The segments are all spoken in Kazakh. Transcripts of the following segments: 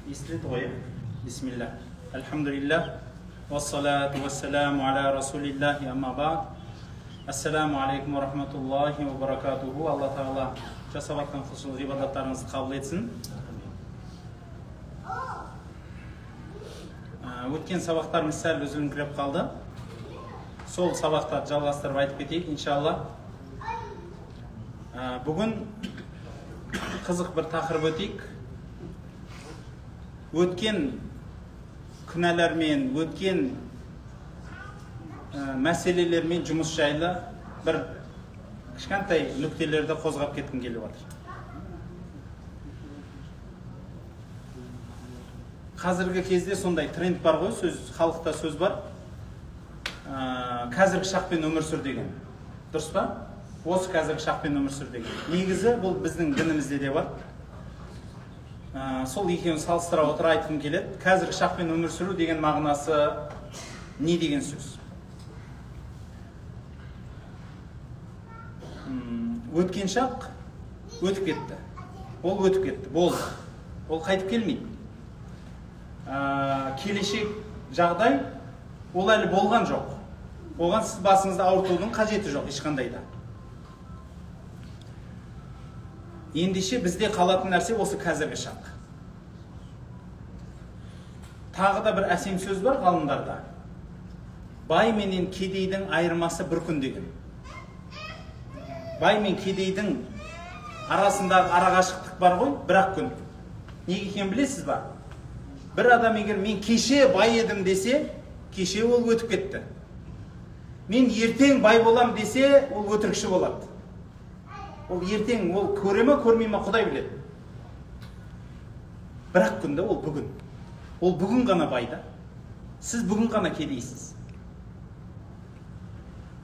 Естіледі ғой, бисмилля. Альхамдулиллах, уассалату уассаламу аля расулиллахи, амма бa'д. Ассаламу алейкум ва рахматуллахи ва баракатуху. Алла тағала жасап жатқан құлшылық ғибадаттарыңызды қабыл етсін. Өткен сабақтарымыз сәл үзіліңкіреп қалды. Сол сабақтарды жалғастырып айтып кетейік, иншалла. Бүгін қызық бір тақырып өтейік. Өткен күнәлармен, өткен мәселелермен жұмыс жайлы бір кішкентай нүктелерді қозғап кеткім келіп жатыр. Қазіргі кезде сондай тренд бар ғой, сөз, халықта сөз бар. Қазіргі шақпен өмір сүр деген. Дұрыс па? Осы қазіргі шақпен өмір сүр деген. Негізі бұл біздің дінімізде де бар. Сол екеуін салыстыра отыра айтқым келеді. Қазіргі шақпен өмір сүру деген мағынасы не деген сөз? Өткен шақ өтіп кетті. Ол өтіп кетті, болды. Ол қайтып келмейді. Келешек жағдай ол әлі болған жоқ. Оған сіз басыңызды ауыртудың қажеті жоқ ешқандай да. Ендеше бізде қалатын нәрсе осы қазіргі шақ. Тағы да бір әсем сөз бар ғалымдарда. Бай менен кедейдің айырмасы бір күн деген. Бай мен кедейдің арасындағы арақашықтық бар ғой, бір-ақ күн. Неге екенін білесіз ба? Бір адам егер мен кеше бай едім десе, кеше ол өтіп кетті. Мен ертең бай болам десе, ол өтірікші болады. Ол ертең ол көре ме, көрмей ме, Құдай біледі. Бір-ақ күнде ол бүгін. Ол бүгін ғана бай да. Сіз бүгін ғана кедейсіз.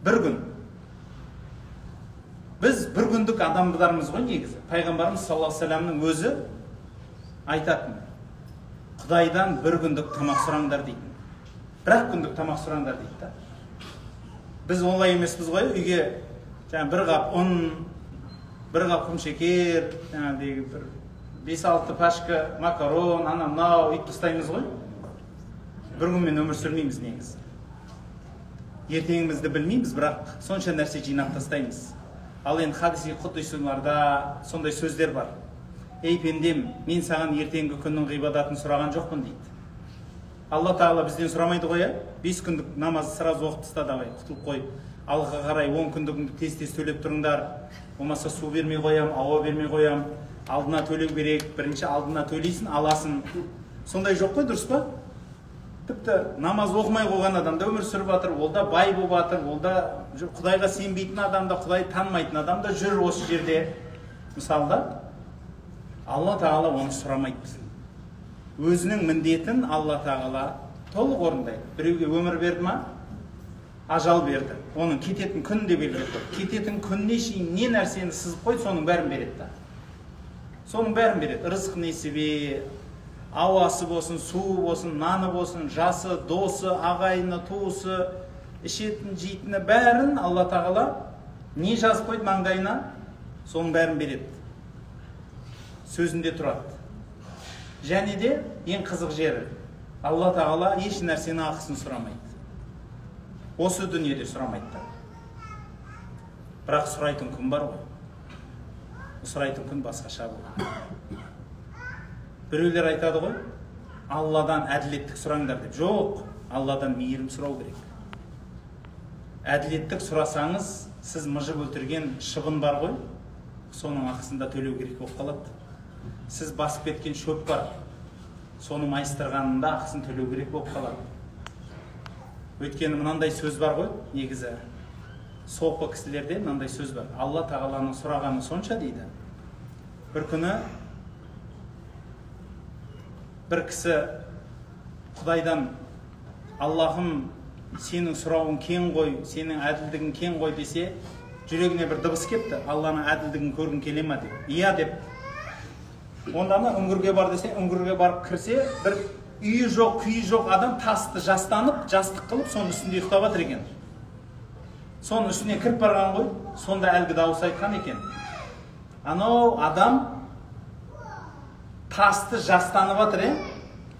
Бір күн. Біз бір күндік адамдармыз ғой негізі. Пайғамбарымыз саллаллаху алейхи вассаламның өзі айтатын. Құдайдан бір күндік тамақ сұраңдар дейтін. Бір-ақ күндік тамақ сұраңдар дейді да. Біз олай емеспіз ғой, үйге жаңа бір қап ұн, бір қап құмшекер, жаңағыдегі бір 5-6 пачка макарон, ана мынау үйтіп тастаймыз ғой. Бір күнмен өмір сүрмейміз негізі. Ертеңімізді білмейміз, бірақ сонша нәрсе жинап тастаймыз. Ал енді хадиси құддисуларда сондай сөздер бар. Ей пендем, мен саған ертеңгі күннің ғибадатын сұраған жоқпын дейді. Алла тағала бізден сұрамайды ғой, 5 күндік намазды сразу оқып таста, давай, құтылып қой. Алға қарай 10 күндігіңді тез-тез төлеп тұрыңдар. Болмаса су бермей қоям, ауа бермей қоям. Алдына төлеу керек, бірінші алдына төлейсің, аласың. Сондай жоқ қой, дұрыс па? Тіпті намаз оқымай қойған адам да өмір сүріп жатыр, ол да бай болып жатыр, ол да Құдайға сенбейтін адам да, Құдайды танымайтын адам да жүр осы жерде. Мысалы да, Алла тағала оны сұрамайды. Өзінің міндетін Алла тағала толық орындайды. Біреуге өмір берді ма? Ажал берді. Оның кететін күнін де белгілеп қойды. Кететін күніне шейін не нәрсені сызып қойды, соның бәрін береді да. Соның бәрін береді. Рызық несібе, ауасы болсын, суы болсын, наны болсын, жасы, досы, ағайыны, туысы, ішетін, жейтіні бәрін Алла тағала не жазып қойды маңдайына, соның бәрін береді. Сөзінде тұрады. Және де ең қызық жері, Алла тағала еш нәрсенің ақысын сұрамайды. Осы дүниеде сұрамайды да. Бірақ сұрайтын күн бар ғой. Сұрайтын күн басқаша болады. Біреулер айтады ғой, Алладан әділеттік сұраңдар деп. Жоқ, Алладан мейірім сұрау керек. Әділеттік сұрасаңыз, сіз мыжып өлтірген шыбын бар ғой, соның ақысын да төлеу керек болып қалады. Сіз басып кеткен шөп бар, соны майыстырғанында ақысын төлеу керек болып қалады. Өйткені мынандай сөз бар ғой, негізі сопы кісілерде мынандай сөз бар. Алла тағаланың сұрағаны сонша дейді. Бір күні бір кісі Құдайдан, Аллахым, сенің сұрауың кең ғой, сенің әділдігің кең ғой десе, жүрегіне бір дыбыс кепті, Алланың әділдігін көргің келе ма деп. Иә деп. Онда ана үңгірге бар десе, үңгірге барып кірсе, бір үйі жоқ, күйі жоқ адам тасты жастанып, жастық қылып, соның үстінде ұйықтап жатыр екен. Соның үстіне кіріп барған ғой, сонда әлгі дауыс айтқан екен. Анау адам Тасты жастанып жатыр,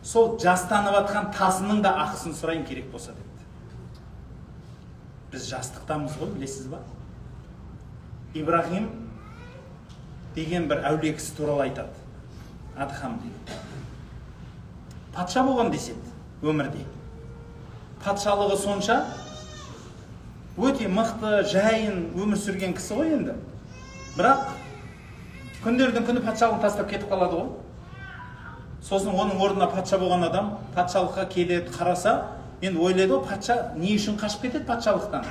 сол жастанып жатқан тасының да ақысын сұрайын керек болса депті. Біз жастықтамыз ғой, білесіз ба? Ибрахим деген бір әулие кісі туралы айтады. Адхам деген. Патша болған деседі өмірде. Патшалығы сонша өте мықты, жайын өмір сүрген кісі ғой енді. Бірақ күндердің күні патшалығын тастап кетіп қалады ғой. Сосын оның орнына патша болған адам патшалыққа келеді, қараса, енді ойлайды ғой, патша не үшін қашып кетеді патшалықтан?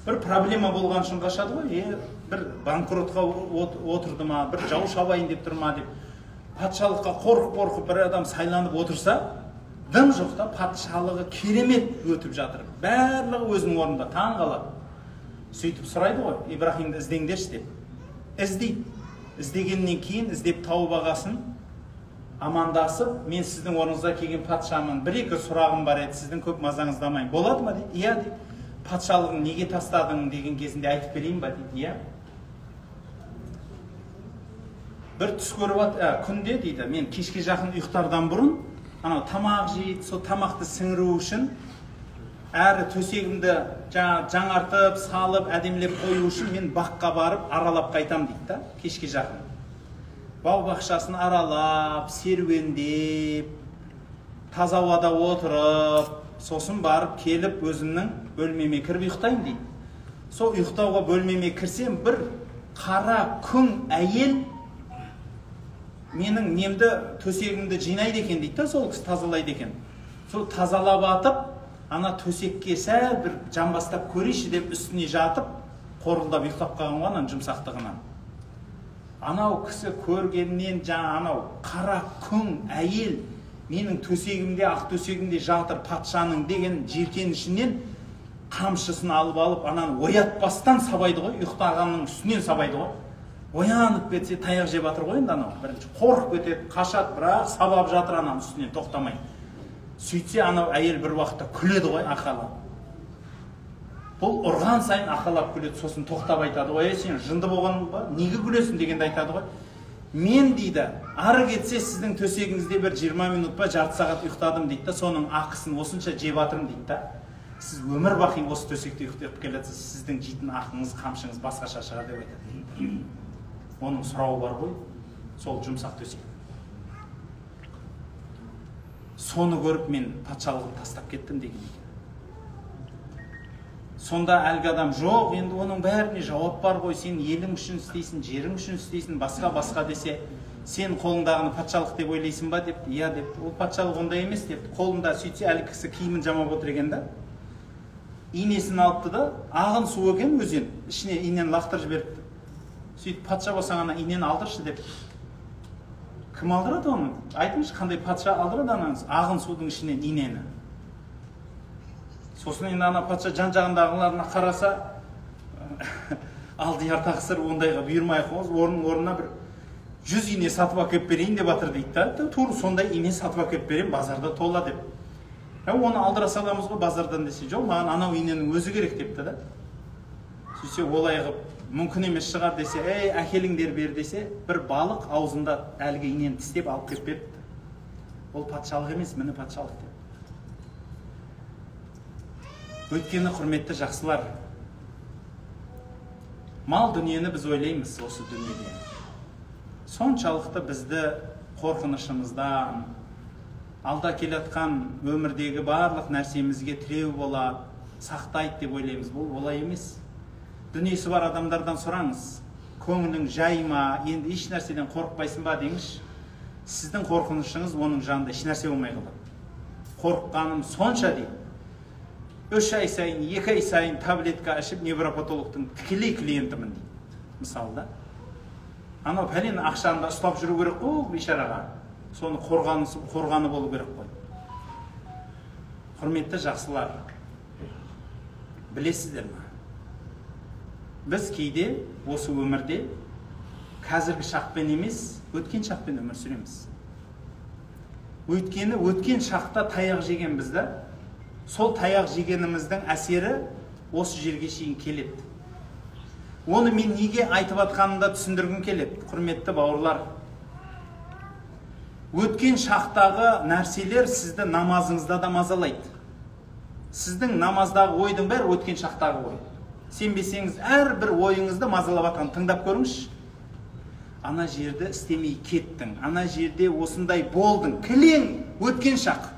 Бір проблема болған үшін қашады ғой, бір банкротқа отырды ма, бір жау шабайын деп тұр ма деп. Патшалыққа қорқып-қорқып бір адам сайланып отырса, дым жоқ та, патшалығы керемет өтіп жатыр. Барлығы өзінің орнында, таң қалады. Сөйтіп сұрайды ғой, Ибрахимді іздеңдерші деп. Іздейді. Іздегеннен кейін іздеп тауып ағасын, амандасып, мен сіздің орныңызға келген патшамын, бір-екі сұрағым бар еді, сіздің көп мазаңызды алмайын. Болады ма дейді? Иә дейді. Патшалығын неге тастадың деген кезінде айтып берейін ба дейді. Иә. Бір түс көріп күнде дейді, мен кешке жақын ұйықтардан бұрын анау тамақ жейді, сол тамақты сіңіру үшін әрі төсегімді жаңартып, салып, әдемілеп қою үшін мен баққа барып аралап қайтам дейді да, кешке жақын. Бау бақшасын аралап, серуендеп, таза ауада отырып, сосын барып келіп өзімнің бөлмеме кіріп ұйықтаймын дейді. Сол ұйықтауға бөлмеме кірсем, бір қара күң әйел менің немді, төсегімді жинайды екен дейді да, сол кісі тазалайды екен. Сол тазалап атып, ана төсекке сәл бір жамбастап көрейші деп үстіне жатып, қорылдап ұйықтап қалған ғой ананың жұмсақтығынан. Анау кісі көргеннен жаңа анау қара күң әйел менің төсегімде, ақ төсегімде жатыр патшаның деген жиіркенішінен қамшысын алып, ананы оятпастан сабайды ғой, ұйықтағанның үстінен сабайды ғой. Оянып кетсе таяқ жеп жатыр ғой енді анау. Бірінші қорқып кетеді, қашады, бірақ сабап жатыр ананың үстінен тоқтамай. Сөйтсе анау әйел бір уақытта күледі ғой, ақалап. Бұл ұрған сайын ақалап күледі, сосын тоқтап айтады ғой, сен жынды болған ба, неге күлесің дегенді айтады ғой. Мен дейді, ары кетсе сіздің төсегіңізде бір 20 минут па, жарты сағат ұйықтадым дейді да, соның ақысын осынша жеп жатырмын дейді да. Сіз өмір бақи осы төсекте ұйықтап келатсыз, сіздің жейтін ақыңыз, қамшыңыз басқаша шығар деп айтады. Оның сұрауы бар ғой, сол жұмсақ төсек. Соны көріп мен патшалығын тастап кеттім деген екен. Сонда әлгі адам, жоқ, енді оның бәріне жауап бар ғой, сен елің үшін істейсің, жерің үшін істейсің, басқа-басқа десе, сен қолыңдағыны патшалық деп ойлайсың ба деп, иә деп, ол патшалық ондай емес деп, қолында сөйтсе әлгі кісі киімін жамап отыр екен да, инесін алыпты да, ағын су екен өзен, ішіне инені лақтырып жіберіпті. Сөйтіп патша болсаң ана инені алдыршы деп. Кім алдырады оны? Айтыңызшы, қандай патша алдырады ананы ағын судың ішінен инені? Сосын енді ана патша жан-жағындағыларына қараса, алдияр тақсыр, ондайға бұйырмай қойыңыз, орнына бір 100 ине сатып әкеліп берейін деп жатыр дейді да. Тура сондай ине сатып әкеліп берейін, базарда тола деп. Оны алдыра саламыз ғой базардан десе, жоқ, маған анау иненің өзі керек депті да. Сөйтсе олай қылып мүмкін емес шығар десе, ей, әкеліңдер бер десе, бір балық аузында әлгі инені тістеп алып келіп беріпті. Ол патшалық емес, міне патшалық деп. Өйткені, құрметті жақсылар, мал дүниені біз ойлаймыз осы дүниеде. Соншалықты бізді қорқынышымыздан, алда келатқан өмірдегі барлық нәрсемізге тіреу болады, сақтайды деп ойлаймыз. Бұл олай емес. Дүниесі бар адамдардан сұраңыз, көңілің жай ма, енді еш нәрседен қорықпайсың ба деңізші. Сіздің қорқынышыңыз оның жанында еш нәрсе болмай қалады. Қорыққаным сонша дейді. 3 ай сайын, 2 ай сайын таблетка ішіп невропатологтың тікелей клиентімін дейді. Мысалы да. Анау пәлен ақшаны да ұстап жүру керек қой бейшараға. Соны қорғаны болу керек қой. Құрметті жақсылар, білесіздер ме? Біз кейде осы өмірде қазіргі шақпен емес, өткен шақпен өмір сүреміз. Өйткені өткен шақта таяқ жеген бізді, сол таяқ жегеніміздің әсері осы жерге шейін келеді. Оны мен неге айтып атқанымда түсіндіргім келеді, құрметті бауырлар. Өткен шақтағы нәрселер сізді намазыңызда да мазалайды. Сіздің намаздағы ойдың бәрі өткен шақтағы ой. Сенбесеңіз, әрбір ойыңызды мазалап жатқан тыңдап көріңізші. Ана жерді істемей кеттің, ана жерде осындай болдың, кілең өткен шақ.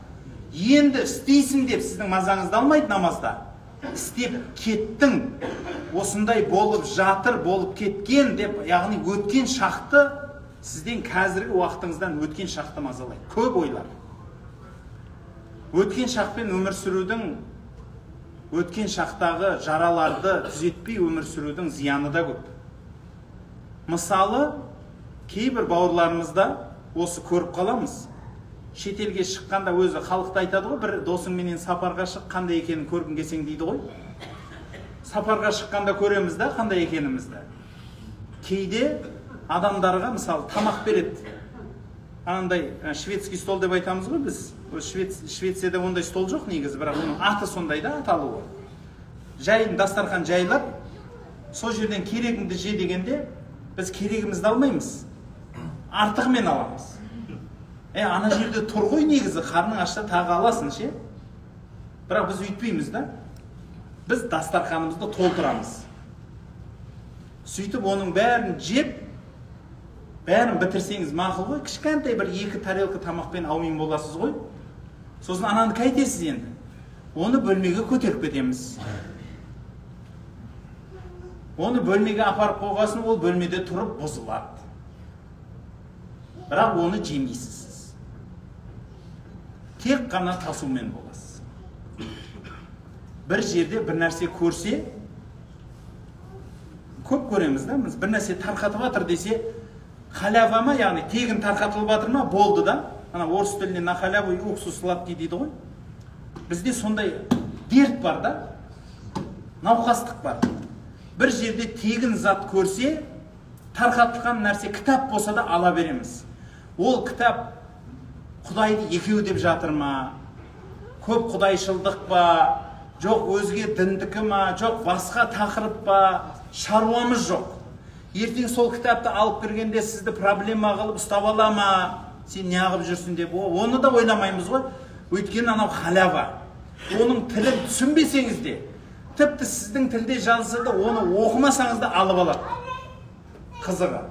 Енді істейсің деп сіздің мазаңызды алмайды намазда. Істеп кеттің, осындай болып жатыр, болып кеткен деп, яғни өткен шақты сізден қазіргі уақытыңыздан өткен шақты мазалайды. Көп ойлар. Өткен шақпен өмір сүрудің, өткен шақтағы жараларды түзетпей өмір сүрудің зияны да көп. Мысалы, кейбір бауырларымызда осы көріп қаламыз. Шетелге шыққанда өзі халықта айтады ғой, бір досыңменен сапарға шық, қандай екенін көргің келсең дейді ғой. Сапарға шыққанда көреміз да қандай екенімізді. Кейде адамдарға мысалы тамақ береді. Анандай шведский стол деп айтамыз ғой біз. Швецияда ондай стол жоқ негізі, бірақ оның аты сондай да, аталуы. Жайын дастархан жайлап, сол жерден керегіңді же дегенде біз керегімізді алмаймыз. Артығымен аламыз. Ана жерде тұр ғой негізі, қарның ашса тағы аласың ше. Бірақ біз өйтпейміз да. Біз дастарханымызды толтырамыз. Сөйтіп оның бәрін жеп, бәрін бітірсеңіз мақұл ғой, кішкентай бір екі тарелка тамақпен аумин боласыз ғой. Сосын ананы қайтесіз енді. Оны бөлмеге көтеріп кетеміз. Оны бөлмеге апарып қойғасын, ол бөлмеде тұрып бұзылады. Бірақ оны жемейсіз. Тек қана тасумен боласыз. Бір жерде бір нәрсе көрсе, көп көреміз да, бір нәрсе тарқатып жатыр десе, халява ма, яғни тегін тарқатылып жатыр ма, болды да. Ана орыс тілінде на халяву и уксус сладкий дейді ғой. Бізде сондай дерт бар да, науқастық бар. Бір жерде тегін зат көрсе, тарқатылған нәрсе кітап болса да ала береміз. Ол кітап Құдайды екеу деп жатыр ма, көп құдайшылдық па, жоқ өзге діндікі ма, жоқ басқа тақырып па, шаруамыз жоқ. Ертең сол кітапты алып кіргенде сізді проблема қылып ұстап ала ма, сен неғып жүрсің деп, оны да ойламаймыз ғой. Өйткені анау халява. Оның тілін түсінбесеңіз де, тіпті сіздің тілде жазылса да, оны оқымасаңыз да алып алады. Қызығы.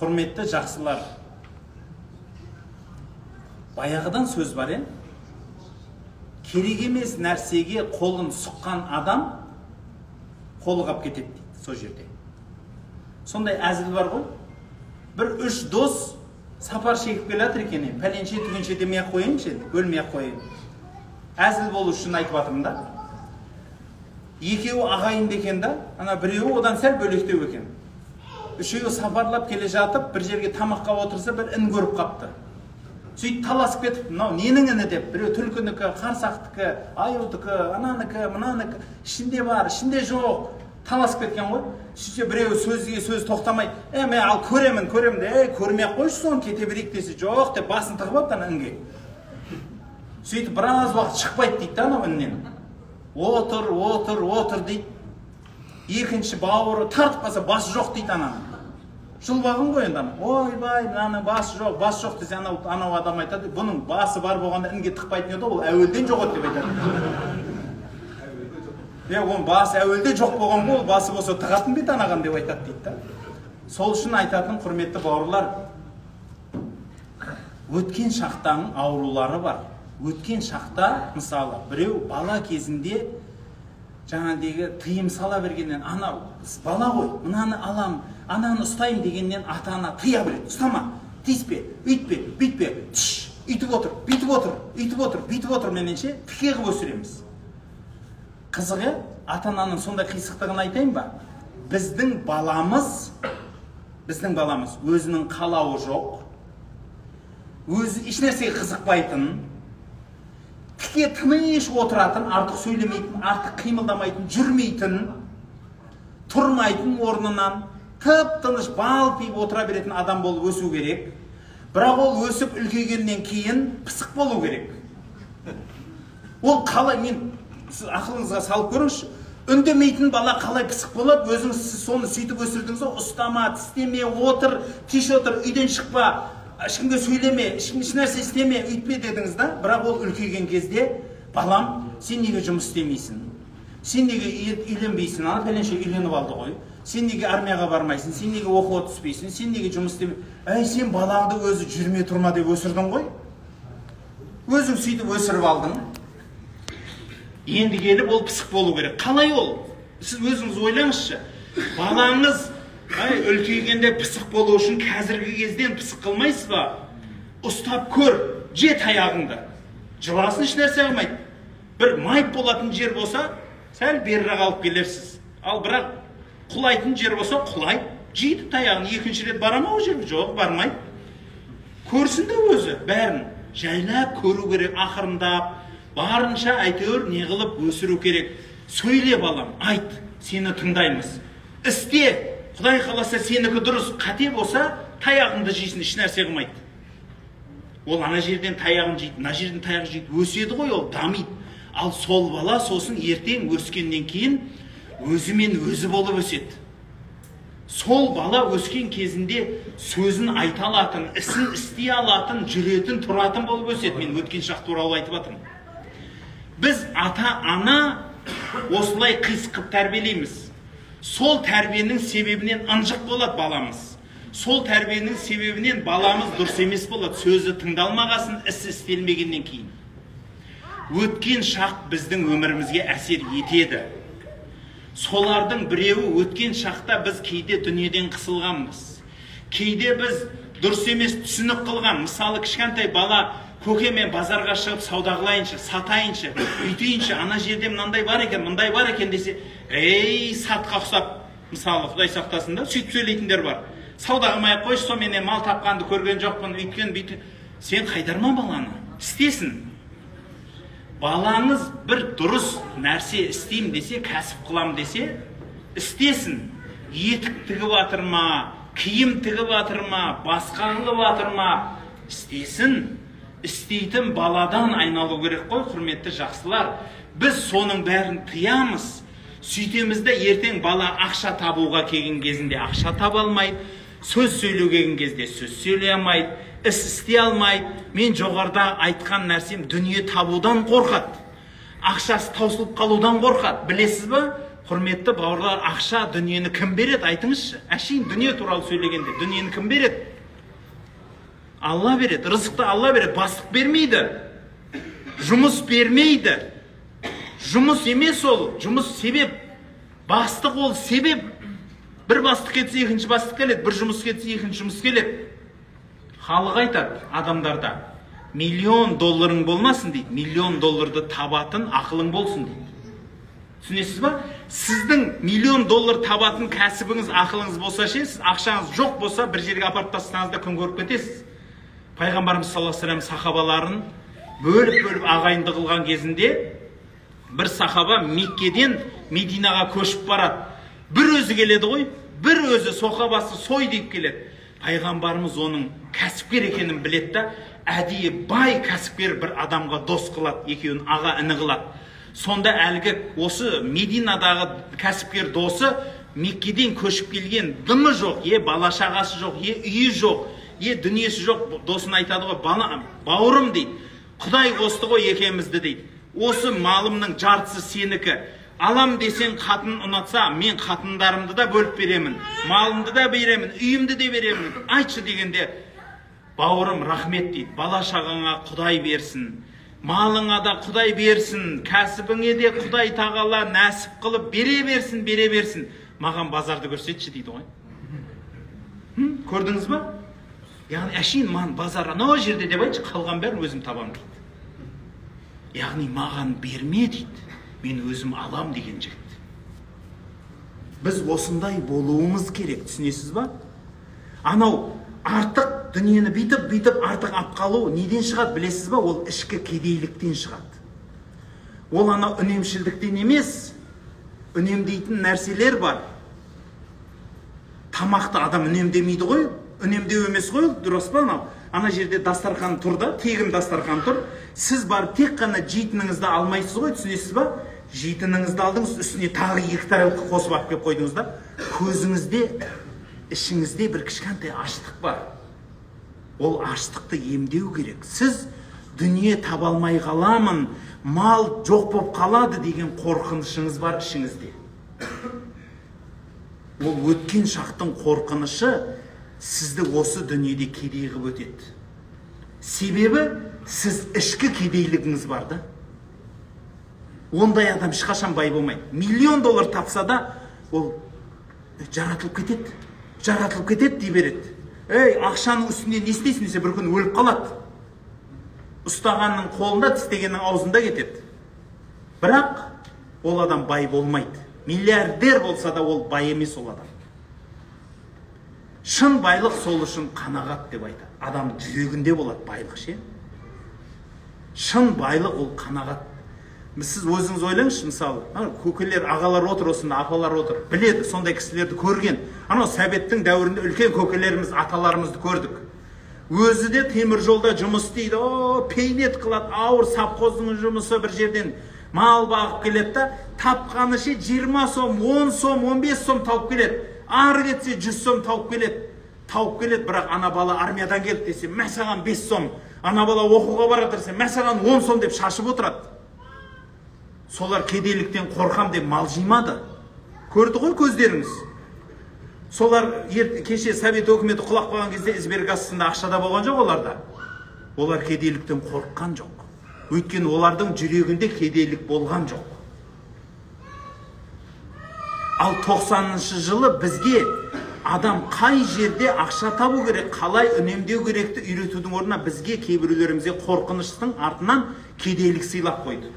Құрметті жақсылар, баяғыдан сөз бар, керек емес нәрсеге қолын сұққан адам қолы қап кетеді дейді сол жерде. Сондай әзіл бар ғой. Бір үш дос сапар шегіп келе жатыр екен, пәленше түгенше демей ақ қояйыншы, енді бөлмей ақ қояйын. Әзіл болу үшін айтып жатырмын да. Екеуі ағайынды екен да, ана біреуі одан сәл бөлектеу екен. Үшеуі сапарлап келе жатып, бір жерге тамаққа отырса, бір ін көріп қапты. Сөйтіп таласып кетіп, мынау ненің іні деп, біреу түлкінікі, қарсақтікі, аюдікі, ананікі, мынанікі, ішінде бар, ішінде жоқ, таласып кеткен ғой. Сөйтсе біреуі сөзге сөз тоқтамай, мен ал көремін, көремін де, көрмей ақ қойшы соны, кете берейік десе, жоқ деп басын тығып алыпты ана інге. Сөйтіп біраз уақыт шықпайды дейді да анау іннен. Отыр, отыр, отыр дейді. Екінші бауыры тартып қалса, басы жоқ дейді ананың. Жұлбағын ғой енді ана. Ойбай, мынаның басы жоқ, басы жоқ десе, анау адам айтады, бұның басы бар болғанда інге тықпайтын еді, ол әуелден жоқ еді деп айтады. Оның басы әуелде жоқ болған ғой, ол басы болса тығатын бет анаған деп айтады дейді да. Сол үшін айтатын, құрметті бауырлар, өткен шақтың аурулары бар. Өткен шақта, мысалы, біреу бала кезінде жаңағыдегі тыйым сала бергеннен, ана бала ғой, мынаны алам, ананы ұстайым дегеннен ата-ана тыя береді. Ұстама, тиіспе, үйтпе, бүйтпе, тш, үйтіп отыр, бүйтіп отыр, үйтіп отыр, бүйтіп отыр мененше тіке қылып өсіреміз. Қызығы, ата-ананың сондай қисықтығын айтайын ба? Біздің баламыз өзінің қалауы жоқ, өзі ешнәрсеге қызықпайтын, тіке тыныш отыратын, артық сөйлемейтін, артық қимылдамайтын, жүрмейтін, тұрмайтын орнынан, тып-тыныш балпиып отыра беретін адам болып өсу керек. Бірақ ол өсіп үлкейгеннен кейін пысық болу керек. Ол қалай, мен сіз ақылыңызға салып көріңізші, үндемейтін бала қалай пысық болады? Өзіңіз сіз соны сөйтіп өсірдіңіз ғой, ұстама, тістеме, отыр, тиш отыр, үйден шықпа, Ешкімге сөйлеме, ешкім ешнәрсе істеме, өйтпе дедіңіз да, бірақ ол үлкейген кезде, балам, сен неге жұмыс істемейсің? Сен неге үйленбейсің? Ана пәленше үйленіп алды ғой. Сен неге армияға бармайсың? Сен неге оқуға түспейсің? Сен неге жұмыс істеме? Әй, сен балаңды өзі жүрме тұрма деп өсірдің ғой. Өзің сөйтіп өсіріп алдың. Енді келіп ол пысық болу керек. Қалай ол? Сіз өзіңіз ойлаңызшы. Балаңыз үлкейгенде пысық болу үшін қазіргі кезден пысық қылмайсыз ба? Ұстап көр, же таяғыңды. Жыласын, ешнәрсе қылмайды. Бір майып болатын жер болса, сәл берірек алып келерсіз. Ал бірақ құлайтын жер болса, құлайды, жейді таяғын. Екінші рет бара ма ол жерге? Жоқ, бармайды. Көрсін де өзі бәрін. Жайлап көру керек, ақырындап, барынша әйтеуір не қылып өсіру керек. Сөйле балам, айт, сені тыңдаймыз. Істе, Құдай қаласа сенікі дұрыс, қате болса таяғыңды жейсің, ешнәрсе қылмайды. Ол ана жерден таяғын жейді, мына жерден таяқ жейді, өседі ғой ол, дамиды. Ал сол бала сосын ертең өскеннен кейін өзімен өзі болып өседі. Сол бала өскен кезінде сөзін айта алатын, ісін істей алатын, жүретін, тұратын болып өседі. Мен өткен шақ туралы айтып жатырмын. Біз ата-ана осылай қисық тәрбиелейміз. Сол тәрбиенің себебінен ынжық болады баламыз. Сол тәрбиенің себебінен баламыз дұрыс емес болады. Сөзі тыңдалмағасын, ісі істелмегеннен кейін. Өткен шақ біздің өмірімізге әсер етеді. Солардың біреуі өткен шақта біз кейде дүниеден қысылғанбыз. Кейде біз дұрыс емес түсінік қылған. Мысалы, кішкентай бала көке мен базарға шығып сауда қылайыншы, сатайыншы, үйтейінші, ана жерде мынандай бар екен, мындай бар екен десе, ей, сатқа ұқсап, мысалы, Құдай сақтасын да, сөйтіп сөйлейтіндер бар. Сауда қылмай ақ қойшы, соменен мал тапқанды көрген жоқпын, өйткен, бүйткен. Сен қайдарма баланы, істесін. Балаңыз бір дұрыс нәрсе істеймін десе, кәсіп қылам десе, істесін. Етік тігіп жатыр ма, киім тігіп жатыр ма, басқа қылып жатыр ма, істесін. Істейтін баладан айналу керек қой, құрметті жақсылар. Біз соның бәрін тыямыз. Сөйтеміз де ертең бала ақша табуға келген кезінде ақша таба алмайды, сөз сөйлеуге келген кезде сөз сөйлей алмайды, іс істей алмайды. Мен жоғарыда айтқан нәрсем, дүние табудан қорқады, ақшасы таусылып қалудан қорқады. Білесіз ба, құрметті бауырлар, ақша дүниені кім береді, айтыңызшы? Әшейін дүние туралы сөйлегенде дүниені кім береді? Алла береді, рызықты Алла береді, бастық бермейді, жұмыс бермейді. Жұмыс емес ол, жұмыс себеп, бастық ол себеп. Бір бастық кетсе, екінші бастық келеді, бір жұмыс кетсе, екінші жұмыс келеді. Халық айтады адамдарда, миллион долларың болмасын дейді, миллион долларды табатын ақылың болсын дейді. Түсінесіз ба? Сіздің миллион доллар табатын кәсібіңіз, ақылыңыз болса ше, сіз ақшаңыз жоқ болса, бір жерге апарып тастасаңыз да күн көріп кетесіз. Пайғамбарымыз саллаллаху алейхи вассалам сахабаларын бөліп-бөліп ағайынды қылған кезінде бір сахаба Меккеден Мединаға көшіп барады. Бір өзі келеді ғой, бір өзі соқабасы сой деп келеді. Пайғамбарымыз оның кәсіпкер екенін біледі да, әдейі бай кәсіпкер бір адамға дос қылады, екеуін аға іні қылады. Сонда әлгі осы Мединадағы кәсіпкер досы Меккеден көшіп келген, дымы жоқ, е бала шағасы жоқ, е үйі жоқ, е дүниесі жоқ досын айтады ғой, бала, бауырым дейді, Құдай қосты ғой екеумізді дейді. Осы малымның жартысы сенікі. Алам десең қатын ұнатса, мен қатындарымды да бөліп беремін, малымды да беремін, үйімді де беремін. Айтшы дегенде, бауырым рахмет дейді, бала шағаңа Құдай берсін, малыңа да Құдай берсін, кәсібіңе де Құдай тағала нәсіп қылып бере берсін, бере берсін. Маған базарды көрсетші дейді ғой. Көрдіңіз ба? Яғни әшейін маған базар анау жерде деп айтшы, қалған бәрін өзім табамын дейді. Яғни маған берме дейді, мен өзім алам деген жігіт. Біз осындай болуымыз керек, түсінесіз ба? Анау артық дүниені бүйтіп-бүйтіп артық алып қалу неден шығады білесіз ба? Ол ішкі кедейліктен шығады. Ол анау үнемшілдіктен емес, үнемдейтін нәрселер бар. Тамақты адам үнемдемейді ғой, үнемдеу емес ғой, дұрыс па анау? Ана жерде дастархан тұр да, тегін дархан тұр. Сіз барып тек қана жейтініңізді алмайсыз ғой, түсінесіз ба? Жейтініңізді алдыңыз, үстіне тағы екі тарелка қосып алып келіп қойдыңыз да, көзіңізде, ішіңізде бір кішкентай аштық бар. Ол аштықты емдеу керек. Сіз дүние таба алмай қаламын, мал жоқ болып қалады деген қорқынышыңыз бар ішіңізде. Ол өткен шақтың қорқынышы сізді осы дүниеде кедей қылып өтеді. Себебі сіз ішкі кедейлігіңіз бар да. Ондай адам ешқашан бай болмайды. Миллион доллар тапса да, ол жаратылып кетеді, жаратылып кетеді дей береді. Ей, ақшаның үстінде не істейсің десе, бір күні өліп қалады. Ұстағанның қолында, тістегеннің аузында кетеді. Бірақ ол адам бай болмайды. Миллиардер болса да ол бай емес ол адам. Шын байлық сол үшін қанағат деп айтады. Адам жүрегінде болады байлық ше. Шын байлық ол қанағат. Сіз өзіңіз ойлаңызшы, мысалы, көкелер, ағалар отыр осында, апалар отыр. Біледі, сондай кісілерді көрген. Анау Сәбеттің дәуірінде үлкен көкелеріміз, аталарымызды көрдік. Өзі де темір жолда жұмыс істейді, пейнет қылады, ауыр совхоздың жұмысы бір жерден мал бағып келеді да, тапқаны ше 20 сом, 10 сом, 15 сом тауып келеді. Ары кетсе 100 сом тауып келеді. Тауып келеді, бірақ ана бала армиядан келді десе, мә саған 5 сом. Ана бала оқуға барады десе, мә саған 10 сом деп шашып отырады. Солар кедейліктен қорқам деп мал жимады. Көрді ғой көздеріңіз. Солар кеше Совет өкіметі құлап қалған кезде сберкассасында ақша да болған жоқ оларда. Олар кедейліктен қорыққан жоқ. Өйткені олардың жүрегінде кедейлік болған жоқ. Ал 90-шы жылы бізге адам қай жерде ақша табу керек, қалай үнемдеу керекті үйретудің орнына бізге кейбіреулерімізге қорқыныштың артынан кедейлік сыйлап қойды.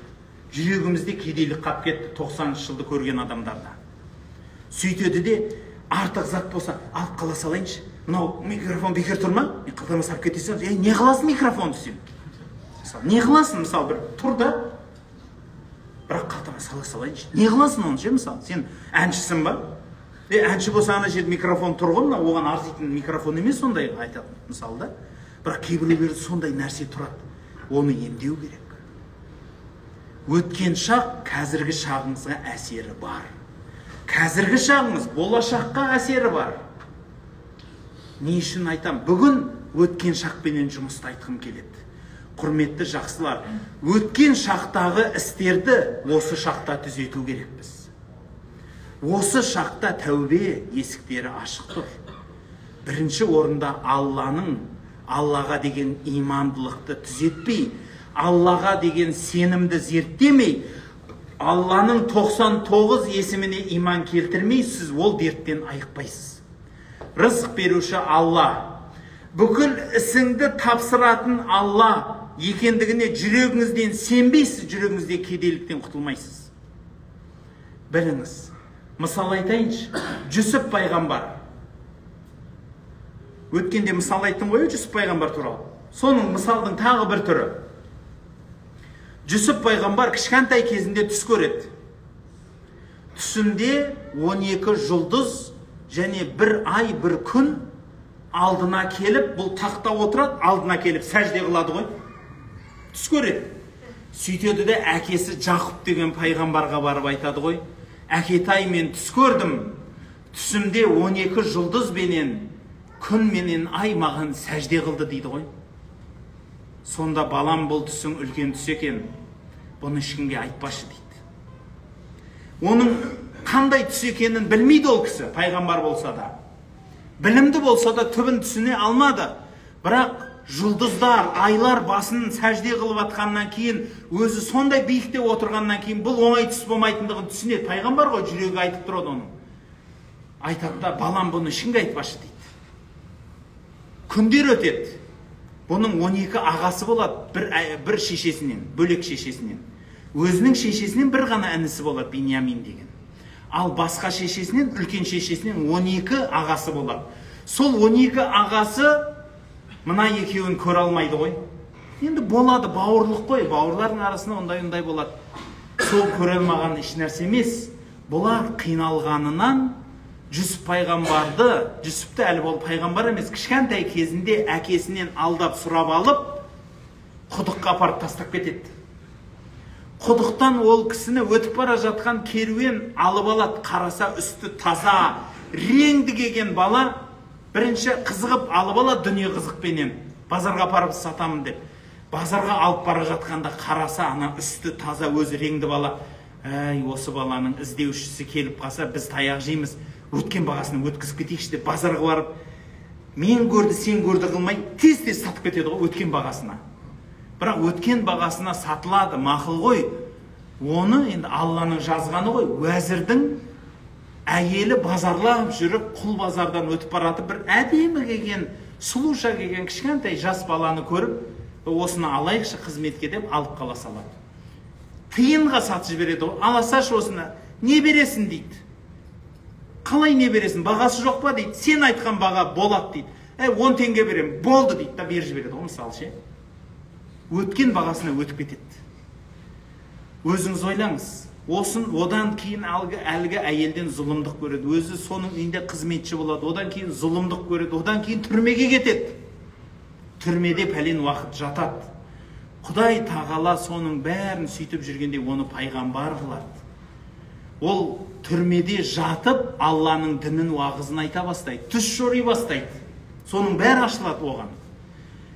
Жүрегімізде кедейлік қап кетті 90-шы жылды көрген адамдарда. Сөйтеді де артық зат болса алып қала салайыншы. Мынау микрофон бекер тұр ма? Мен қалтама салып кетесің. Ей, не қыласың микрофонды сен? Мысалы, не қыласың? Мысалы, бір тұр да, бірақ қалтама сала салайыншы. Не қыласың оны ше, мысалы? Сен әншісің ба? Әнші болса ана жерде микрофон тұр ғой, мына оған арзитын микрофон емес сондай айтатын, мысалы да. Бірақ кейбіреулерде сондай нәрсе тұрады. Оны емдеу керек. Өткен шақ қазіргі шағыңызға әсері бар. Қазіргі шағыңыз болашаққа әсері бар. Не үшін айтам? Бүгін өткен шақпенен жұмысты айтқым келеді. Құрметті жақсылар, өткен шақтағы істерді осы шақта түзету керекпіз. Осы шақта тәубе есіктері ашық тұр. Бірінші орында Аллаға деген имандылықты түзетпей, Аллаға деген сенімді зерттемей, Алланың 99 есіміне иман келтірмей, сіз ол дерттен айықпайсыз. Рызық беруші Алла, бүкіл ісіңді тапсыратын Алла екендігіне жүрегіңізден сенбейсіз, жүрегіңізде кедейліктен құтылмайсыз. Біліңіз, мысал айтайыншы, Жүсіп пайғамбар. Өткенде мысал айттым ғой Жүсіп пайғамбар туралы. Соның мысалдың тағы бір түрі. Жүсіп пайғамбар кішкентай кезінде түс көреді. Түсінде 12 жұлдыз және бір ай, бір күн алдына келіп, бұл тақта отырады, алдына келіп сәжде қылады ғой. Түс көреді. Сөйтеді де әкесі Жақып деген пайғамбарға барып айтады ғой. Әкетай, мен түс көрдім. Түсімде 12 жұлдыз менен күн менен ай маған сәжде қылды дейді ғой. Сонда балам, бұл түсің үлкен түс екен, бұны ешкімге айтпашы дейді. Оның қандай түс екенін білмейді ол кісі, пайғамбар болса да. Білімді болса да түбін түсіне алмады. Бірақ жұлдыздар, айлар басын сәжде қылып атқаннан кейін, өзі сондай биікте отырғаннан кейін бұл оңай түс болмайтындығын түсінеді. Пайғамбар ғой, жүрегі айтып тұрады оның. Айтады да, балам, бұны ешкімге айтпашы дейді. Күндер өтеді. Бұның 12 ағасы болады, бір шешесінен, бөлек шешесінен. Өзінің шешесінен бір ғана інісі болады, Беньямин деген. Ал басқа шешесінен, үлкен шешесінен 12 ағасы болады. Сол 12 ағасы мына екеуін көре алмайды ғой. Енді болады, бауырлық қой, бауырлардың арасында ондай-ондай болады. Сол көре алмаған еш нәрсе емес. Бұлар қиналғанынан Жүсіп пайғамбарды, Жүсіпті әлі ол пайғамбар емес, кішкентай кезінде әкесінен алдап сұрап алып, құдыққа апарып тастап кетеді. Құдықтан ол кісіні өтіп бара жатқан керуен алып алады, қараса үсті таза, реңді келген бала бірінші қызығып алып алады дүние қызықпенен. Базарға апарып сатамын деп. Базарға алып бара жатқанда қараса, ана үсті таза, өзі реңді бала. Әй, осы баланың іздеушісі келіп қалса, біз таяқ жейміз, өткен бағасын өткізіп кетейікші деп базарға барып, мен көрді, сен көрді қылмай, тез-тез сатып кетеді ғой өткен бағасына. Бірақ өткен бағасына сатылады, мақұл ғой. Оны енді Алланың жазғаны ғой. Уәзірдің әйелі базарлап жүріп, құл базардан өтіп баратып, бір әдемі келген, сұлуша келген кішкентай жас баланы көріп, осыны алайықшы қызметке деп алып қала салады. Тиынға сатып жібереді ғой. Аласашы осыны, не бересің дейді. Қалай не бересің, бағасы жоқ па дейді. Сен айтқан баға болады дейді. 10 теңге берем, болды дейді да беріп жібереді ғой, мысалы ше. Өткен бағасына өтіп кетеді. Өзіңіз ойлаңыз, осын одан кейін әлгі әйелден зұлымдық көреді. Өзі соның үйінде қызметші болады, одан кейін зұлымдық көреді, одан кейін түрмеге кетеді. Түрмеде пәлен уақыт жатады. Құдай тағала соның бәрін сөйтіп жүргенде оны пайғамбар қылады. Ол түрмеде жатып, Алланың дінін, уағызын айта бастайды, түс жори бастайды. Соның бәрі ашылады оған.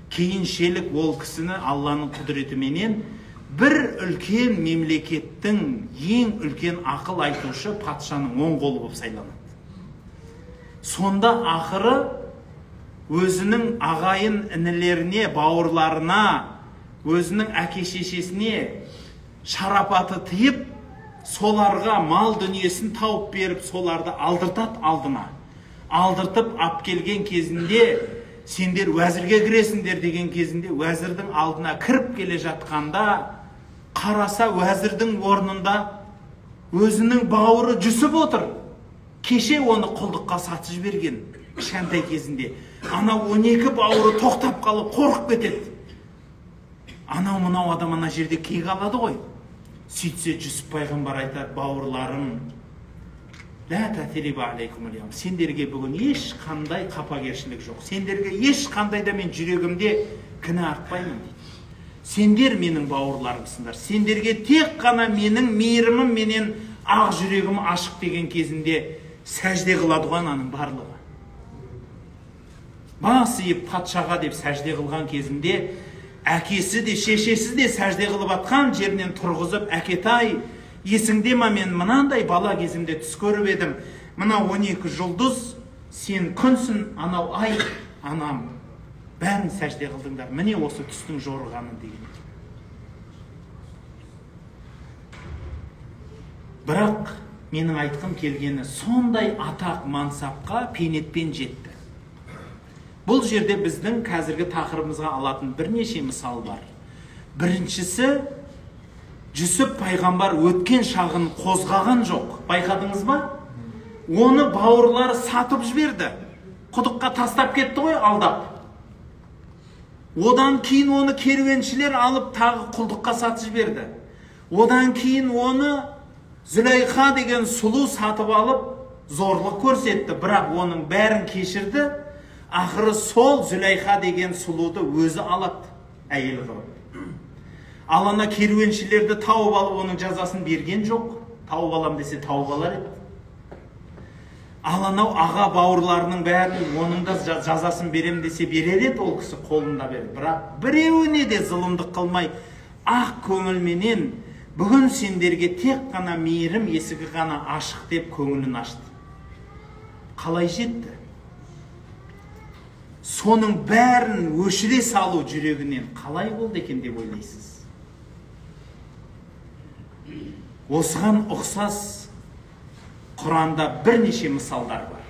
Кейіншелік ол кісіні Алланың құдіретіменен бір үлкен мемлекеттің ең үлкен ақыл айтушы патшаның оң қолы болып сайланады. Сонда ақыры өзінің ағайын інілеріне, бауырларына, өзінің әке шешесіне шарапаты тиіп, соларға мал дүниесін тауып беріп, соларды алдыртады алдына. Алдыртып ап келген кезінде, сендер уәзірге кіресіңдер деген кезінде, уәзірдің алдына кіріп келе жатқанда, қараса уәзірдің орнында өзінің бауыры Жүсіп отыр. Кеше оны құлдыққа сатып жіберген кішкентай кезінде. Ана 12 бауыры тоқтап қалып қорқып кетеді. Анау мынау адам ана жерде кек алады ғой. Сөйтсе Жүсіп пайғамбар айтады, бауырларым, сендерге бүгін ешқандай қапагершілік жоқ. Сендерге ешқандай да мен жүрегімде кінә артпаймын дейді. Сендер менің бауырларымсыңдар. Сендерге тек қана менің мейірімім менен ақ жүрегім ашық деген кезінде сәжде қылады ғой ананың барлығы. Бас иіп патшаға деп сәжде қылған кезінде әкесі де шешесі де сәжде қылып атқан жерінен тұрғызып, әкетай, есіңде ма, мен мынандай бала кезімде түс көріп едім. Мына 12 жұлдыз, сен күнсің, анау ай, анам. Бәрін сәжде қылдыңдар. Міне осы түстің жорығаны деген. Бірақ менің айтқым келгені, сондай атақ мансапқа пенетпен жетті. Бұл жерде біздің қазіргі тақырыбымызға алатын бірнеше мысал бар. Біріншісі, Жүсіп пайғамбар өткен шағын қозғаған жоқ. Байқадыңыз ба? Оны бауырлары сатып жіберді. Құдыққа тастап кетті ғой алдап. Одан кейін оны керуеншілер алып тағы құлдыққа сатып жіберді. Одан кейін оны Зүлайха деген сұлу сатып алып зорлық көрсетті. Бірақ оның бәрін кешірді. Ақыры сол Зүлайха деген сұлуды өзі алады әйел қылып. Ал ана керуеншілерді тауып алып оның жазасын берген жоқ. Тауып алам десе тауып алар еді. Ал анау аға бауырларының бәрін оның да жазасын берем десе берер еді, ол кісі қолында берді. Бірақ біреуіне де зұлымдық қылмай, ақ көңілменен бүгін сендерге тек қана мейірім есігі ғана ашық деп көңілін ашты. Қалай жетті? Соның бәрін өшіре салу жүрегінен қалай болды екен деп ойлайсыз? Осыған ұқсас Құранда бірнеше мысалдар бар.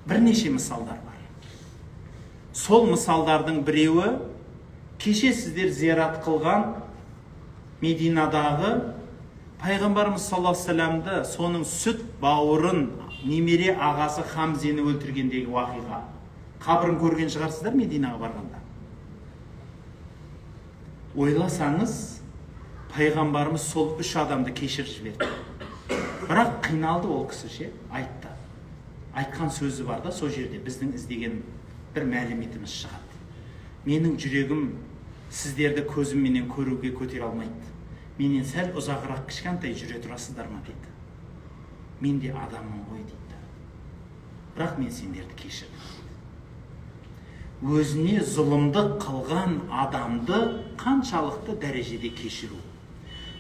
Бірнеше мысалдар бар. Сол мысалдардың біреуі кеше сіздер зиярат қылған Мединадағы Пайғамбарымыз саллаллаху алейхи вассаламды, соның сүт бауырын, немере ағасы Хамзені өлтіргендегі уақиға. Қабірін көрген шығарсыздар Мединаға барғанда. Ойласаңыз, Пайғамбарымыз сол үш адамды кешіріп жіберді. Бірақ қиналды ол кісі ше, айтты. Айтқан сөзі бар да, сол жерде біздің іздеген бір мәліметіміз шығады. Менің жүрегім сіздерді көзімменен көруге көтере алмайды. Менен сәл ұзағырақ кішкентай жүре тұрасыздар ма дейді. Мен де адаммын ғой дейді. Бірақ мен сендерді кешірдім. Өзіне зұлымдық қылған адамды қаншалықты дәрежеде кешіру.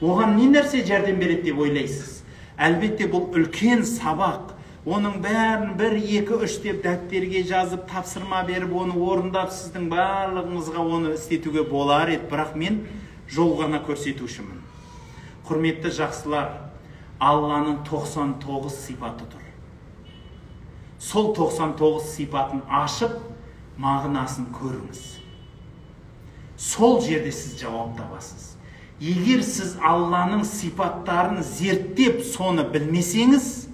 Оған не нәрсе жәрдем береді деп ойлайсыз? Әлбетте бұл үлкен сабақ. Оның бәрін 1, 2, 3 деп дәптерге жазып, тапсырма беріп, оны орындап, сіздің барлығыңызға оны істетуге болар еді. Бірақ мен жол ғана көрсетушімін. Құрметті жақсылар, Алланың 99 сипаты тұр. Сол 99 сипатын ашып, мағынасын көріңіз. Сол жерде сіз жауап табасыз. Егер сіз Алланың сипаттарын зерттеп, соны білмесеңіз,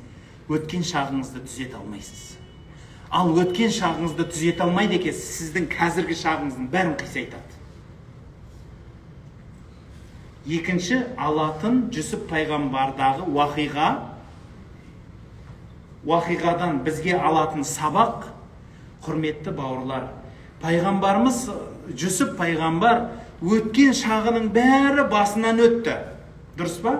өткен шағыңызды түзете алмайсыз. Ал өткен шағыңызды түзете алмайды екенсіз, сіздің қазіргі шағыңыздың бәрін қисайтады. Екінші алатын Жүсіп пайғамбардағы уақиғадан бізге алатын сабақ, құрметті бауырлар, пайғамбарымыз Жүсіп пайғамбар өткен шағының бәрі басынан өтті. Дұрыс па?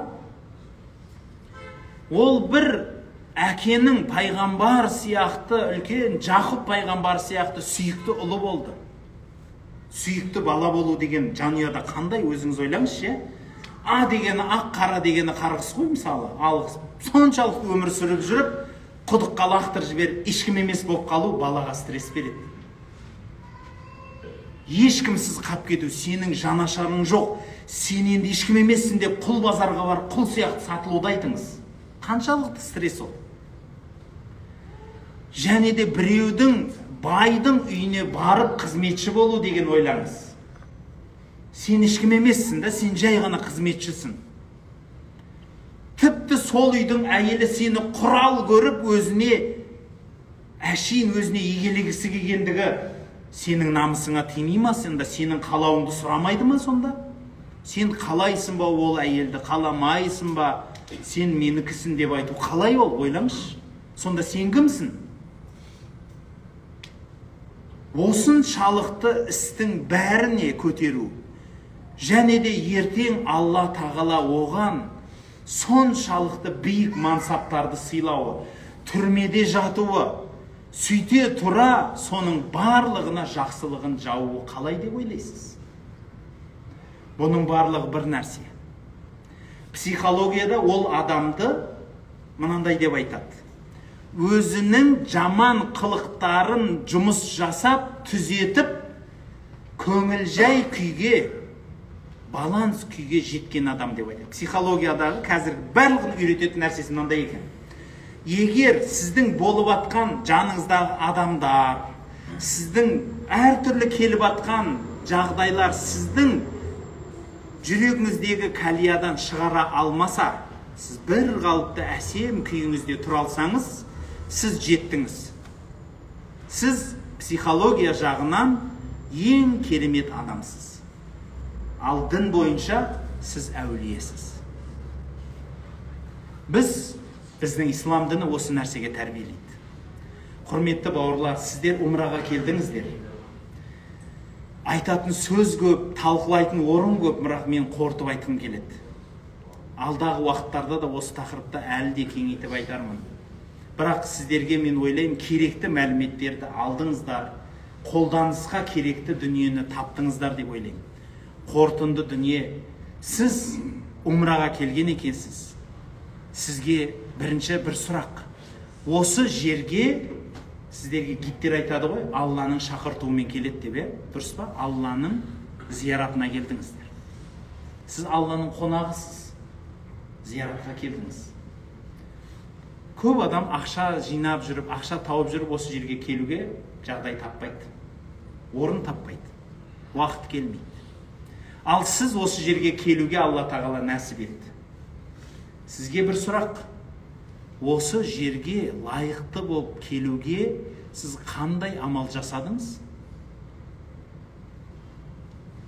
Ол бір әкенің пайғамбар сияқты, үлкен Жақып пайғамбар сияқты сүйікті ұлы болды. Сүйікті бала болу деген жанұяда қандай, өзіңіз ойлаңызшы, А дегені ақ, қара дегені қарғыс қой мысалы. Ал соншалықты өмір сүріп жүріп, құдыққа лақтырып жіберіп, ешкім емес болып қалу балаға стресс береді. Ешкімсіз қап кету, сенің жанашырың жоқ, сен енді ешкім емессің деп құл базарға барып құл сияқты сатылуды айтыңыз. Қаншалықты стресс ол? Және де біреудің, байдың үйіне барып қызметші болу деген ойлаңыз. Сен ешкім емессің да, сен жай ғана қызметшісің. Тіпті сол үйдің әйелі сені құрал көріп, өзіне әшейін өзіне егелегісі келгендігі сенің намысыңа тимей ма сонда? Сенің қалауыңды сұрамайды ма сонда? Сен қалайсың ба ол әйелді, қаламайсың ба? Сен менікісің деп айту қалай ол, ойлаңызшы. Сонда сен кімсің? Осыншалықты істің бәріне көтеру. Және де ертең Алла тағала оған соншалықты биік мансаптарды сыйлауы, түрмеде жатуы, сөйте тұра соның барлығына жақсылығын жаууы қалай деп ойлайсыз? Бұның барлығы бір нәрсе. Психологияда ол адамды мынандай деп айтады. Өзінің жаман қылықтарын жұмыс жасап, түзетіп, көңілжай күйге, баланс күйге жеткен адам деп айтады. Психологиядағы қазір барлығын үйрететін нәрсесі мынандай екен. Егер сіздің болып атқан жаныңыздағы адамдар, сіздің әртүрлі келіп атқан жағдайлар сіздің жүрегіңіздегі калиядан шығара алмаса, сіз бір қалыпты әсем күйіңізде тұра алсаңыз, сіз жеттіңіз. Сіз психология жағынан ең керемет адамсыз. Ал дін бойынша сіз әулиесіз. Біздің ислам діні осы нәрсеге тәрбиелейді. Құрметті бауырлар, сіздер умраға келдіңіздер. Айтатын сөз көп, талқылайтын орын көп, бірақ мен қорытып айтқым келеді. Алдағы уақыттарда да осы тақырыпты әлі де кеңейтіп айтармын. Бірақ сіздерге мен ойлаймын, керекті мәліметтерді алдыңыздар, қолданысқа керекті дүниені таптыңыздар деп ойлаймын. Қорытынды дүние, сіз умраға келген екенсіз. Сізге бірінші бір сұрақ. Осы жерге сіздерге гидтер айтады ғой, Алланың шақыртуымен келеді деп, дұрыс па? Алланың зияратына келдіңіздер. Сіз Алланың қонағысыз. Зияратқа келдіңіз. Көп адам ақша жинап жүріп, ақша тауып жүріп осы жерге келуге жағдай таппайды. Орын таппайды. Уақыт келмейді. Ал сіз осы жерге келуге Алла тағала нәсіп етті. Сізге бір сұрақ. Осы жерге лайықты болып келуге сіз қандай амал жасадыңыз?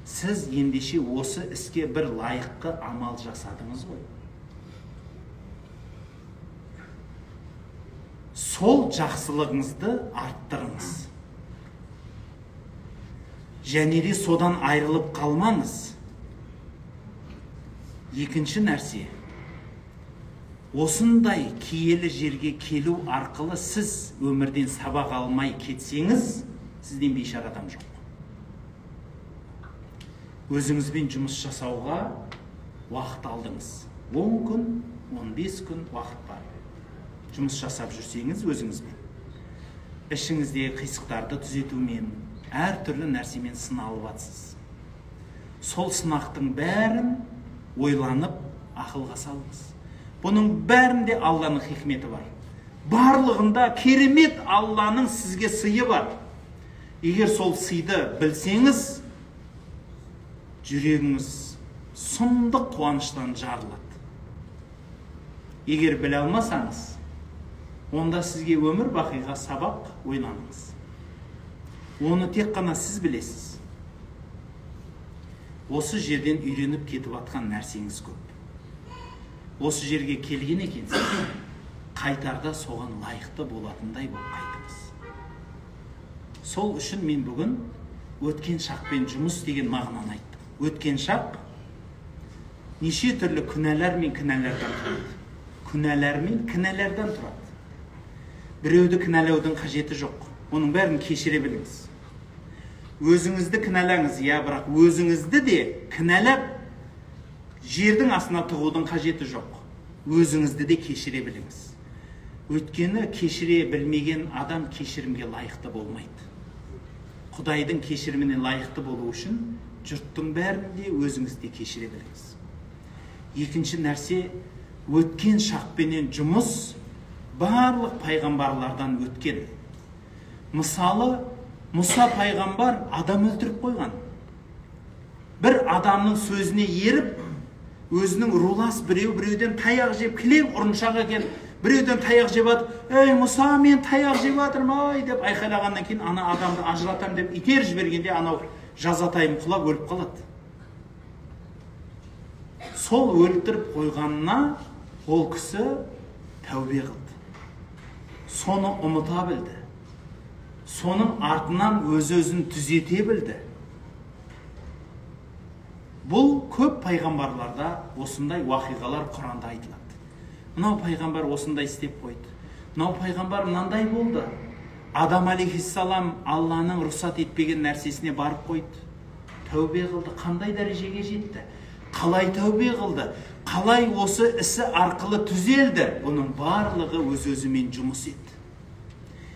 Сіз ендеше осы іске бір лайықты амал жасадыңыз ғой. Сол жақсылығыңызды арттырыңыз. Және де содан айырылып қалмаңыз. Екінші нәрсе. Осындай киелі жерге келу арқылы сіз өмірден сабақ алмай кетсеңіз, Сізден бейшара адам жоқ. Өзіңізбен жұмыс жасауға уақыт алдыңыз. 10 күн, 15 күн уақыт бар. Жұмыс жасап жүрсеңіз өзіңізбен. Ішіңіздегі қисықтарды түзетумен, әртүрлі нәрсемен сыналып атсыз. Сол сынақтың бәрін ойланып, ақылға салыңыз. Бұның бәрінде Алланың хикметі бар. Барлығында керемет Алланың сізге сыйы бар. Егер сол сыйды білсеңіз, жүрегіңіз сұмдық қуаныштан жарылады. Егер біле алмасаңыз, онда сізге өмір бақиға сабақ, ойланыңыз. Оны тек қана сіз білесіз. Осы жерден үйреніп кетіп атқан нәрсеңіз көп. Осы жерге келген екенсіз, қайтарда соған лайықты болатындай болып қайтыңыз. Сол үшін мен бүгін өткен шақпен жұмыс деген мағынаны айттым. Өткен шақ неше түрлі күнәлар мен кінәлардан тұрады. Күнәлар мен кінәлардан тұрады. Біреуді кінәлаудың қажеті жоқ. Оның бәрін кешіре біліңіз. Өзіңізді кінәлаңыз, иә, бірақ өзіңізді де кінәлап жердің астына тығудың қажеті жоқ. Өзіңізді де кешіре біліңіз. Өйткені кешіре білмеген адам кешірімге лайықты болмайды. Құдайдың кешіріміне лайықты болу үшін жұрттың бәрін де өзіңізді кешіре біліңіз. Екінші нәрсе, өткен шақпенен жұмыс барлық пайғамбарлардан өткен. Мысалы, Мұса пайғамбар адам өлтіріп қойған. Бір адамның сөзіне еріп, өзінің рулас біреу-біреуден таяқ жеп, кілең ұрыншақ екен, біреуден таяқ жеп атып, «Ей, Мұса, мен таяқ жеп жатырмын, ай!» деп айқайлағаннан кейін ана адамды ажыратам деп итер жібергенде анау жазатайым құлап өліп қалады. Сол өлтіріп қойғанына ол кісі тәубе қылды. Соны ұмыта білді. Соның артынан өз-өзін түзете білді. Бұл көп пайғамбарларда осындай уақиғалар Құранда айтылады. Мынау пайғамбар осындай істеп қойды. Мынау пайғамбар мынандай болды. Адам алейхиссалам Алланың рұқсат етпеген нәрсесіне барып қойды. Тәубе қылды. Қандай дәрежеге жетті? Қалай тәубе қылды? Қалай осы ісі арқылы түзелді? Бұның барлығы өз-өзімен жұмыс етті.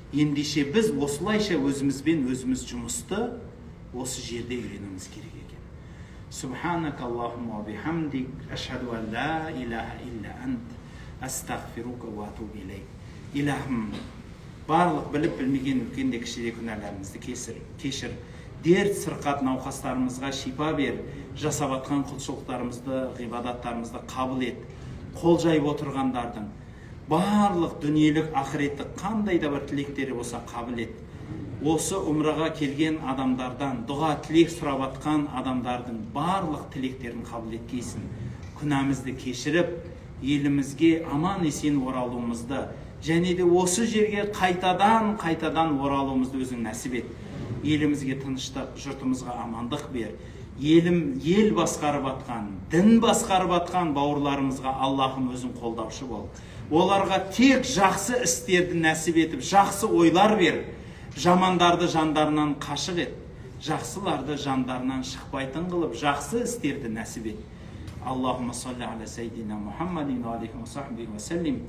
Ендеше біз осылайша өзімізбен өзіміз жұмысты осы жерде үйренуіміз керек екен. Субханак Аллахумма бихамдик, ашхаду ан ла илаха илля ант, астағфирука ва атубу илейк. Илахым, барлық біліп білмеген үлкен де кіші де күнәларымызды кешір. Дерт сырқат науқастарымызға шипа бер, жасап атқан құлшылықтарымызды, ғибадаттарымызды қабыл ет. Қол жайып отырғандардың барлық дүниелік, ақыреттік қандай да бір тілектері болса қабыл ет. Осы умраға келген адамдардан дұға тілек сұрап атқан адамдардың барлық тілектерін қабыл еткейсін. Күнәмізді кешіріп, елімізге аман есен оралуымызды және де осы жерге қайтадан оралуымызды өзің нәсіп ет. Елімізге тыныштық, жұртымызға амандық бер. Ел басқарып атқан, дін басқарып атқан бауырларымызға Аллахым өзің қолдаушы бол. Оларға тек жақсы істерді нәсіп етіп, жақсы ойлар бер. Жамандарды жандарынан қашық ет, жақсыларды жандарынан шықпайтын қылып, жақсы істерді нәсіп ет. Аллахумма салли аля сайдина Мухаммадин ва алейхи ва сахбихи ва саллим.